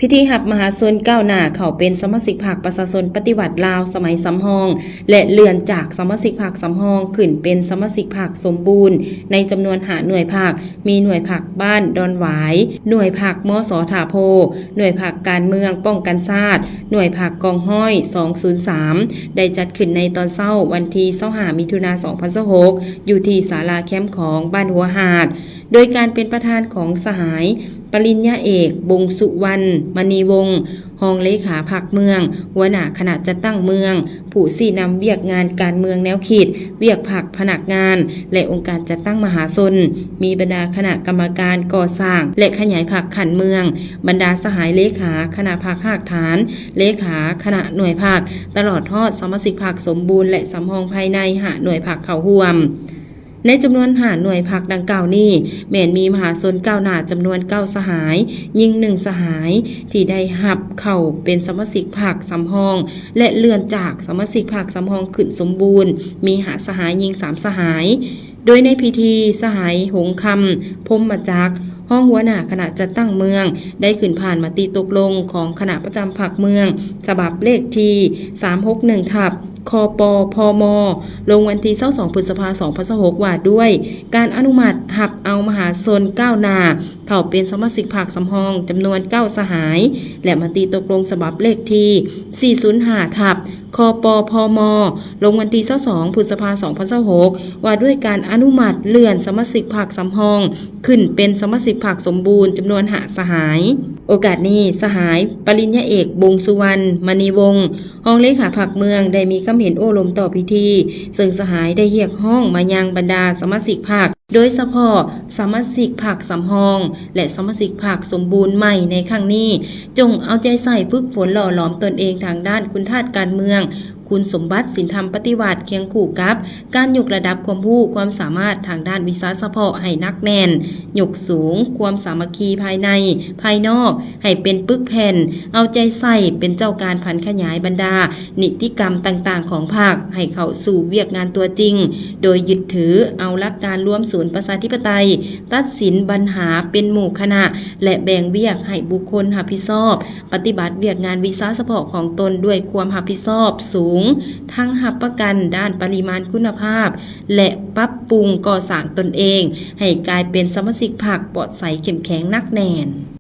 ພິທີຮັບມະຫາຊົນກ້າວໜ້າເຂົ້າເປັນສະມາຊິກພັກປະຊາຊົນປະຕິວັດລາວສະໄໝສຳຮອງ ແລະ ເລື່ອນຈາກສະມາຊິກພັກສຳຮອງຂຶ້ນເປັນສະມາຊິກພັກສົມບູນ ໃນຈຳນວນຫ້າໜ່ວຍພັກ, ມີໜ່ວຍພັກບ້ານດອນຫວາຍ, ໜ່ວຍພັກ ມສ ທ່າໂພ, ໜ່ວຍພັກການເມືອງປ້ອງກັນຊາດ, ໜ່ວຍພັກກອງຮ້ອຍສອງສູນສາມ ໄດ້ຈັດຂຶ້ນໃນຕອນເຊົ້າວັນທີຊາວຫ້າ ມິຖຸນາ ສອງພັນຊາວຫົກ ຢູ່ທີ່ສາລາແຄມຂອງ ບ້ານຫົວຫາດ ໂດຍການເປັນປະທານຂອງສະຫາຍ ປະລິນຍາເອກ ບົງສຸວັນ ມະນີວົງ ຮອງເລຂາພັກເມືອງ, ຫົວໜ້າຄະນະຈັດຕັ້ງເມືອງ, ຜູ້ຊີ້ນຳວຽກງານການເມືອງແນວຄິດ, ວຽກພັກ, ພະນັກງານ ແລະ ອົງການຈັດຕັ້ງມະຫາຊົນ, ມີບັນດາຄະນະກຳມະການກໍ່ສ້າງ ແລະ ຂະຫຍາຍພັກຂັ້ນເມືອງ, ບັນດາສະຫາຍເລຂາຄະນະພັກຮາກຖານ, ເລຂາຄະນະໜ່ວຍພັກ, ຕະຫຼອດຮອດສະມາຊິກພັກສົມບູນ ແລະ ສຳຮອງພາຍໃນຫ້າໜ່ວຍພັກເຂົ້າຮ່ວມ. ໃນຈຳນວນຫ້າໜ່ວຍພັກດັ່ງກ່າວນີ້ ແມ່ນມີມະຫາຊົນກ້າວໜ້າຈຳນວນເກົ້າສະຫາຍ, ຍິງໜຶ່ງສະຫາຍ ທີ່ໄດ້ຮັບເຂົ້າເປັນສະມາຊິກພັກສຳຮອງ ແລະ ເລື່ອນຈາກສະມາຊິກພັກສຳຮອງຂຶ້ນສົມບູນ ມີຫ້າສະຫາຍ, ຍິງສາມສະຫາຍ. ໂດຍໃນພິທີ ສະຫາຍ ຫົງຄຳ ພົມມະຈັກ ຮອງຫົວໜ້າຄະນະຈັດຕັ້ງເມືອງ ໄດ້ຂຶ້ນຜ່ານມະຕິຕົກລົງຂອງຄະນະປະຈຳພັກເມືອງ ສະບັບເລກທີສາມຫົກໜຶ່ງ ທັບ ຄປພມ ລົງວັນທີຊາວສອງ ພຶດສະພາ ສອງພັນຊາວຫົກ ວ່າດ້ວຍການອະນຸມັດຮັບເອົາມະຫາຊົນກ້າວໜ້າເຂົ້າເປັນສະມາຊິກພັກສຳຮອງຈຳນວນເກົ້າສະຫາຍ ແລະ ມະຕິຕົກລົງສະບັບເລກທີສີ່ສູນຫ້າ ທັບ ຄປພມ ລົງວັນທີຊາວສອງ ພຶດສະພາ ສອງພັນຊາວຫົກ ວ່າດ້ວຍການອະນຸມັດເລື່ອນສະມາຊິກພັກສຳຮອງ ຂຶ້ນເປັນສະມາຊິກພັກສົມບູນຈຳນວນຫ້າສະຫາຍ. ໂອກາດນີ້ ສະຫາຍ ປະລິນຍາເອກ ບົງສຸວັນ ມະນີວົງ ຮອງເລຂາພັກເມືອງ ໄດ້ມີຄຳເຫັນໂອ້ລົມຕໍ່ພິທີ, ເຊິ່ງສະຫາຍໄດ້ຮຽກຮ້ອງມາຍັງບັນດາສະມາຊິກພັກ, ໂດຍສະເພາະສະມາຊິກພັກສຳຮອງ ແລະ ສະມາຊິກພັກສົມບູນໃໝ່ໃນຄັ້ງນີ້, ຈົ່ງເອົາໃຈໃສ່ຝຶກຝົນຫຼໍ່ຫຼອມຕົນເອງທາງດ້ານຄຸນທາດການເມືອງ, ຄຸນສົມບັດສິນທຳປະຕິວັດ ຄຽງຄູ່ກັບການຍົກລະດັບຄວາມຮູ້ຄວາມສາມາດທາງດ້ານວິຊາສະເພາະໃຫ້ໜັກແໜ້ນ, ຍົກສູງຄວາມສາມັກຄີພາຍໃນ, ພາຍນອກ ໃຫ້ເປັນປຶກແຜ່ນ, ເອົາໃຈໃສ່ເປັນເຈົ້າການຜັນຂະຫຍາຍບັນດານິຕິກຳຕ່າງໆຂອງພັກໃຫ້ເຂົ້າສູ່ວຽກງານຕົວຈິງ, ໂດຍຍຶດຖືເອົາຫຼັກການລວມສູນປະຊາທິປະໄຕ, ຕັດສິນບັນຫາເປັນໝູ່ຄະນະ ແລະ ແບ່ງວຽກໃຫ້ບຸກຄົນຮັບຜິດຊອບ, ປະຕິບັດວຽກງານວິຊາສະເພາະຂອງຕົນດ້ວຍຄວາມຮັບຜິດຊອບສູງ, ທັງຮັບປະກັນດ້ານປະລິມານຄຸນນະພາບ ແລະ ປັບປຸງກໍ່ສ້າງຕົນເອງໃຫ້ກາຍເປັນສະມາຊິກພັກປອດໃສ, ເຂັ້ມແຂງ, ໜັກແໜ້ນ.